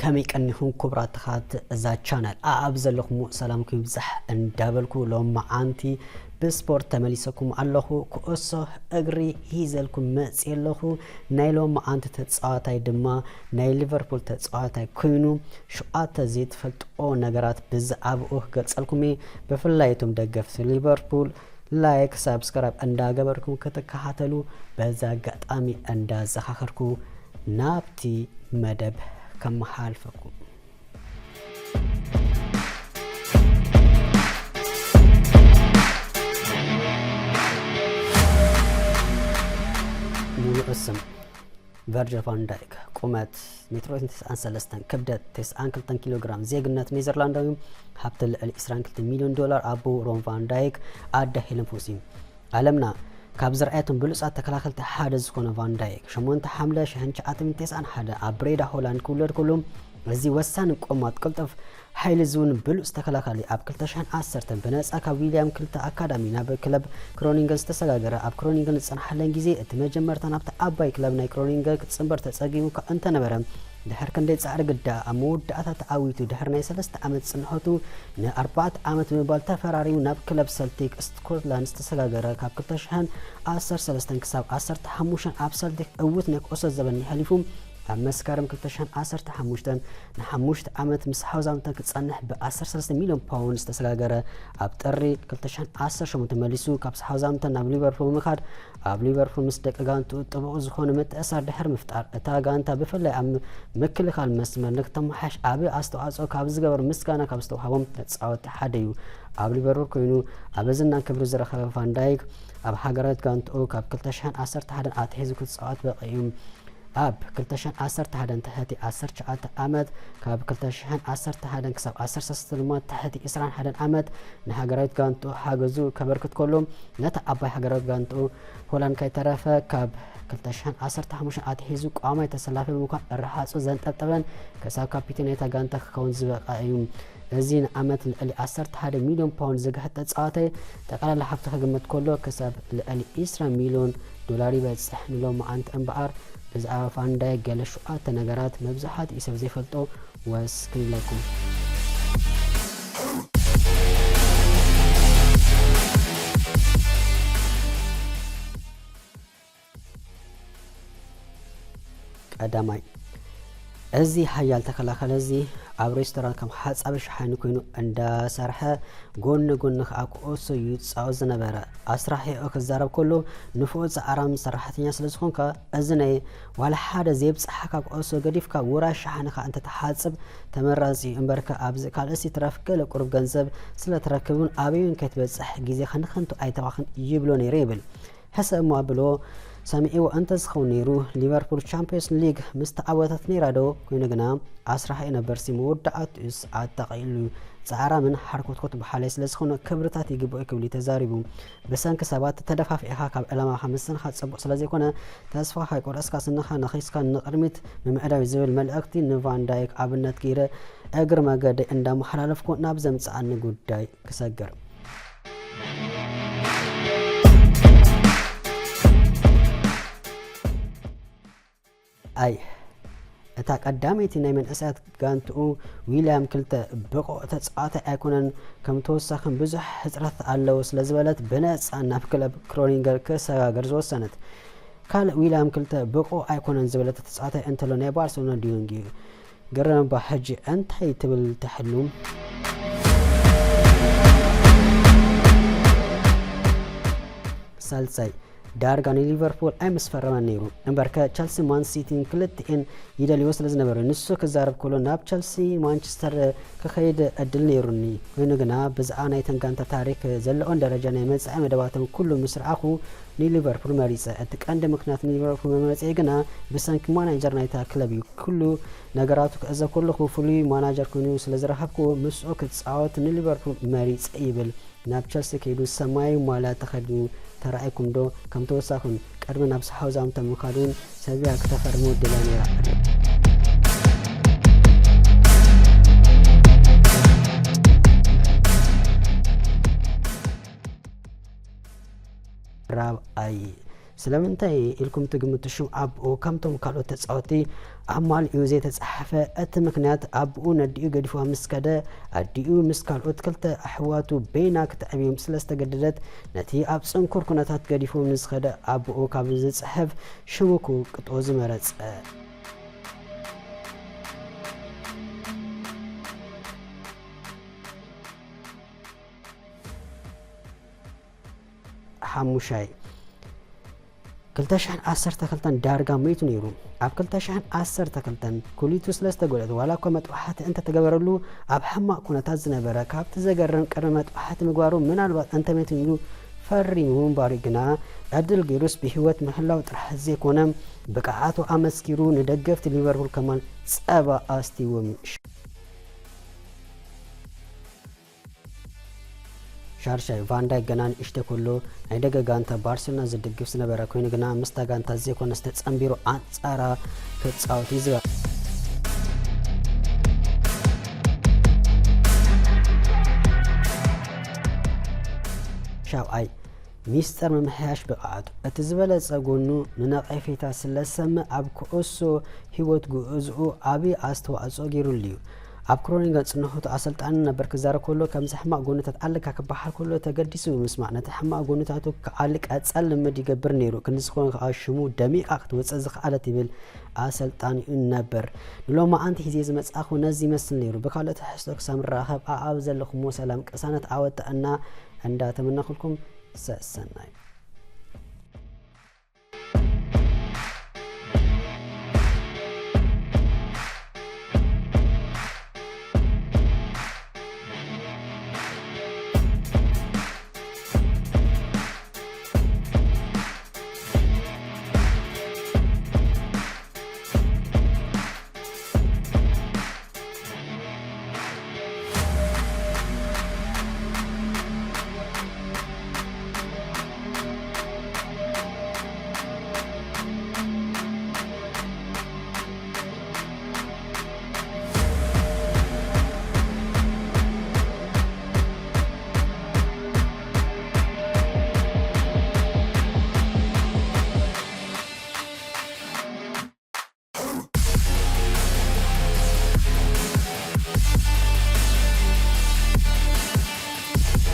ከመይ ቀኒኹም ክቡራት ተኸታተልቲ እዛ ቻነል? ኣኣብ ዘለኹም ሰላምኩም ይብዛሕ እንዳበልኩ፣ ሎም መዓንቲ ብስፖርት ተመሊሰኩም ኣለኹ። ኩዕሶ እግሪ ሂዘልኩም መፅየ ኣለኹ። ናይ ሎም መዓንቲ ተፃዋታይ ድማ ናይ ሊቨርፑል ተፃዋታይ ኮይኑ፣ ሸውዓተ ዘይትፈልጥዎ ነገራት ብዛዕባኡ ክገልፀልኩም እየ። ብፍላይ እቶም ደገፍቲ ሊቨርፑል ላይክ፣ ሳብስክራይብ እንዳገበርኩም ክትከታተሉ በዚ ኣጋጣሚ እንዳዘኻኸርኩ ናብቲ መደብ ከመሓላልፈኩም። ሙሉእ ስም ቨርጅል ቫን ዳይክ፣ ቁመት ሜትሮ ተስዓን ሰለስተን፣ ክብደት ተስዓን ክልተን ኪሎ ግራም፣ ዜግነት ኔዘርላንዳዊ፣ ሃብቲ ልዕሊ ዕስራን ክልተን ሚልዮን ዶላር፣ ኣቦ ሮን ቫን ዳይክ፣ ኣደ ሄለን ፎሲ። ዓለምና ካብ ዝረኣየቶም ብሉጻት ተከላኸልቲ ሓደ ዝኾነ ቫን ዳይክ፣ ሸሞንተ ሓምለ ሽሕን ትሽዓተ ሚእትን ተስዓን ሓደ ኣብ ብሬዳ ሆላንድ ክውለድ ከሎ፣ እዚ ወሳኒ ቆማት ቅልጡፍ ሓይሊ ዝውን ብሉጽ ተከላኻሊ ኣብ ክልተ ሽሕን ዓሰርተን ብነጻ ካብ ዊልያም ክልተ ኣካዳሚ ናብ ክለብ ክሮኒንገን ዝተሰጋገረ። ኣብ ክሮኒንገን ዝጸንሓለን ግዜ እቲ መጀመርታ ናብቲ ዓባይ ክለብ ናይ ክሮኒንገን ክጽንበር ተጸጊሙ እኳ እንተነበረ፣ ድሕሪ ክንደይ ጻዕሪ ግዳ ኣብ መወዳእታ ተዓዊቱ። ድሕሪ ናይ ሰለስተ ዓመት ጽንሖቱ ንኣርባዕተ ዓመት ብምባል ተፈራሪሙ ናብ ክለብ ሰልቲክ ስኮትላንድ ዝተሰጋገረ። ካብ ክልተ ሽሕን ዓሰርተ ሰለስተን ክሳብ ዓሰርተ ሓሙሽተን ኣብ ሰልቲክ ዕዉት ናይ ኩዕሶ ዘበን የሕሊፉ። ኣብ መስከረም ክልተ ሽሕን ዓሰርተ ሓሙሽተን ንሓሙሽተ ዓመት ምስ ሳውዝሃምፕተን ክጸንሕ ብ ዓሰርተ ሰለስተ ሚልዮን ፓውንድ ዝተሰጋገረ። ኣብ ጥሪ ክልተ ሽሕን ዓሰርተ ሸሞንተን መሊሱ ካብ ሳውዝሃምፕተን ናብ ሊቨርፑል ብምኻድ ኣብ ሊቨርፑል ምስ ደቂ ጋንትኡ ጥቡቕ ዝኾነ ምትእስሳር ድሕሪ ምፍጣር፣ እታ ጋንታ ብፍላይ ኣብ ምክልኻል መስመር ንክተመሓሽ ዓቢ ኣስተዋጽኦ ካብ ዝገበሩ ምስጋና ካብ ዝተዋህቦም ተጻወትቲ ሓደ እዩ። ኣብ ሊቨርፑል ኮይኑ ዓቢ ዝናን ክብሪ ዝረኸበ ቫን ዳይክ ኣብ ሃገራዊት ጋንትኡ ካብ ክልተ ሽሕን ዓሰርተ ሓደን ኣትሒዙ ክጻወት በቒዑ። ኣብ ክልተ ሽሕን ዓሰርተ ሓደን ትሕቲ ዓሰርተ ትሽዓተ ዓመት፣ ካብ ክልተ ሽሕን ዓሰርተ ሓደን ክሳብ ዓሰርተ ሰለስተ ድማ ትሕቲ ዕስራን ሓደን ዓመት ንሃገራዊት ጋንትኡ ሓገዙ ከበርክት ከሎ፣ ነታ ዓባይ ሃገራዊት ጋንትኡ ሆላንድ ከይተረፈ ካብ ክልተ ሽሕን ዓሰርተ ሓሙሽተን ኣትሒዙ ቋማይ ተሰላፊ ብምዃን ርሃጹ ዘንጠብጠበን ክሳብ ካፒቴን ናይታ ጋንታ ክኸውን ዝበቕዐ እዩ። እዚ ንዓመት ልዕሊ ዓሰርተ ሓደ ሚልዮን ፓውንድ ዝግሕጥ ተጻዋታይ፣ ጠቕላላ ሃብቱ ክግመት ከሎ ክሳብ ልዕሊ ዕስራ ሚልዮን ዶላር ይበጽሕ። ንሎማዓንቲ እምበኣር ብዛዕባ ቫን ዳይክ ገለ ሸውዓተ ነገራት መብዛሕትኡ ሰብ ዘይፈልጦ ወስ ክንብለኩም። ቀዳማይ፣ እዚ ሓያል ተከላኸለ እዚ ኣብ ሬስቶራንት ከም ሓጻቢ ሸሓኒ ኮይኑ እንዳሰርሐ፣ ጎኒ ጎኒ ከኣ ኩዕሶ እዩ ዝጻወት ዝነበረ። ኣስራሒኡ ክዛረብ ከሎ፣ ንፉዕ ጻዕራም ሰራሕተኛ ስለ ዝኾንካ፣ እዚ ናይ ዋላ ሓደ ዘይብጽሓካ ኩዕሶ ገዲፍካ ውራይ ሸሓንኻ እንተትሓጽብ ተመራጺ እዩ። እምበርከ ኣብዚ ካልእሲ ትረፍ ገለ ቁሩብ ገንዘብ ስለ ትረክብን ኣበይን ከይትበጽሕ ግዜኻ ንኸንቱ ኣይተባኽን ይብሎ ነይረ ይብል። ሕሰብ እሞ ኣብሎ ሰሚዕዎ እንተዝኸውን ነይሩ፣ ሊቨርፑል ቻምፕዮንስ ሊግ ምስ ተዓወተት ነይራ ዶ? ኮይኑ ግና ኣስራሒ ነበር ሲ መወዳእትኡስ ኣጣቒሉ ጻዕራምን ሓርኮትኮት በሃላይ ስለ ዝኾነ ክብርታት ይግብኦ ክብል እዩ ተዛሪቡ። ብሰንኪ ሰባት ተደፋፊዕካ ካብ ዕላማኻ ምስንኻ ጽቡቕ ስለ ዘይኮነ፣ ተስፋ ካይቆረጽካ ስንኻ ነኺስካ ንቕድሚት ምምዕዳው እዩ ዝብል መልእኽቲ ንቫን ዳይክ ኣብነት ገይረ እግሪ መገደይ እንዳመሓላለፍኩ ናብ ዘምጽኣኒ ጉዳይ ክሰግር። ኣይ፣ እታ ቀዳመይቲ ናይ መንእሰያት ጋንትኡ ዊልያም ክልተ ብቑዕ ተጻዋታይ ኣይኮነን፣ ከም ተወሳኺን ብዙሕ ሕጽረት ኣለዎ ስለ ዝበለት ብነጻ ናብ ክለብ ክሮኒንገር ክሰጋገር ዝወሰነት። ካልእ ዊልያም ክልተ ብቑዕ ኣይኮነን ዝበለቶ ተጻዋታይ እንተሎ ናይ ባርሴሎና ዲዮንግ እዩ። ገረመባ ሕጂ እንታይ ትብል ተሕሉ? ሳልሳይ፣ ዳርጋ ንሊቨርፑል ኣይምስፈረመን ነይሩ። እምበርከ ቸልሲ ማን ሲቲን ክልቲኤን ይደልይዎ ስለ ዝነበሩ ንሱ ክዛረብ ከሎ ናብ ቸልሲ ማንቸስተር ክኸይድ ዕድል ነይሩኒ። ኮይኑ ግና ብዛዕባ ናይተን ጋንታ ታሪክ ዘለኦን ደረጃ ናይ መጻኢ መደባቶም ኩሉ ምስ ረኣኹ ንሊቨርፑል መሪጸ። እቲ ቀንዲ ምኽንያት ንሊቨርፑል መመረጺ ግና ብሰንኪ ማናጀር ናይታ ክለብ እዩ። ኩሉ ነገራቱ ክዕዘብ ከለኹ ፍሉይ ማናጀር ኮይኑ ስለ ዝረኸብኩዎ ምስኡ ክጻወት ንሊቨርፑል መሪጸ ይብል። ናብ ቸልሲ ከይዱ ሰማያዊ ማልያ ተኸዲኑ ተራእይኩም ዶ? ከም ተወሳኹን ቅድሚ ናብ ሳውዝሃምፕተን ምኻዱን ሰብያ ክተፈርሞ ድልያ ነይራ። ራብዓይ፣ ስለምንታይ ኢልኩም ትግምቱ? ሽም ኣቦኡ ከምቶም ካልኦት ተጻወትቲ ኣማሊኡ ዘይተጻሕፈ። እቲ ምኽንያት ኣቦኡ ነዲኡ ገዲፍዋ ምስ ከደ፣ ኣዲኡ ምስ ካልኦት ክልተ ኣሕዋቱ በይና ክትዕብዮም ስለ ዝተገደደት፣ ነቲ ኣብ ጽንኩር ኩነታት ገዲፍዎም ንዝኸደ ኣቦኡ ካብ ዝጽሕፍ ሽሙ ክውቅጦ ዝመረጸ። ሓሙሻይ፣ ክልተ ሽሕን ዓሰርተ ክልተን ዳርጋ ሞይቱ ነይሩ። ኣብ ክልተ ሽሕን ዓሰርተ ክልተን ኩሊቱ ስለ ዝተጎድአት፣ ዋላ እኳ መጥባሕቲ እንተተገበረሉ፣ ኣብ ሕማቕ ኩነታት ዝነበረ፣ ካብቲ ዘገርም ቅድሚ መጥባሕቲ ምግባሩ ምናልባት እንተመይቱ ኢሉ ፈሪሙ ምንባሩ ግና ዕድል ገይሩስ ብህይወት ምህላው ጥራሕ ዘይኮነ፣ ብቕዓቱ ኣመስኪሩ ንደገፍቲ ሊቨርፑል ከማን ጸባ ኣስትይዎም እዩ። ሻርሻይ ቫንዳይክ ገና ንእሽቶ ከሎ ናይ ደገ ጋንታ ባርሴሎና ዝድግፍ ዝነበረ ኮይኑ ግና ምስታ ጋንታ ዘይኮነስ ተጸንቢሩ ኣንጻራ ክጻወት እዩ ዝበ። ሻብዓይ፣ ሚስጥር ምምሕያሽ ብቕዓቱ። እቲ ዝበለጸ ጎኑ ንነቐፌታ ስለ ዝሰምዕ ኣብ ኩዕሶ ህይወት ጉዕዝኡ ዓቢ ኣስተዋጽኦ ገይሩሉ እዩ። ኣብ ክሮኒንገን ጽንሖቱ ኣሰልጣኒ ነበር ክዛረብ ከሎ ከምዚ ሕማቕ ጎንታት ኣለካ ክበሃል ከሎ ተገዲሱ ብምስማዕ ነቲ ሕማቕ ጎንታቱ ክዓሊ ቀጻል ልምድ ይገብር ነይሩ። ክንዲ ዝኾነ ከኣ ሽሙ ደሚቓ ክትወጽእ ዝኸኣለት ይብል ኣሰልጣኒኡ ነበር። ንሎማዓንቲ ሒዘ ዝመጻእኩ ነዚ ይመስል ነይሩ። ብካልእ ትሕዝቶ ክሳብ ንራኸብ ኣኣብ ዘለኹሞ ሰላም ቅሳነት ዓወት ጥዕና እንዳተመነኹልኩም ሰሰናዩ።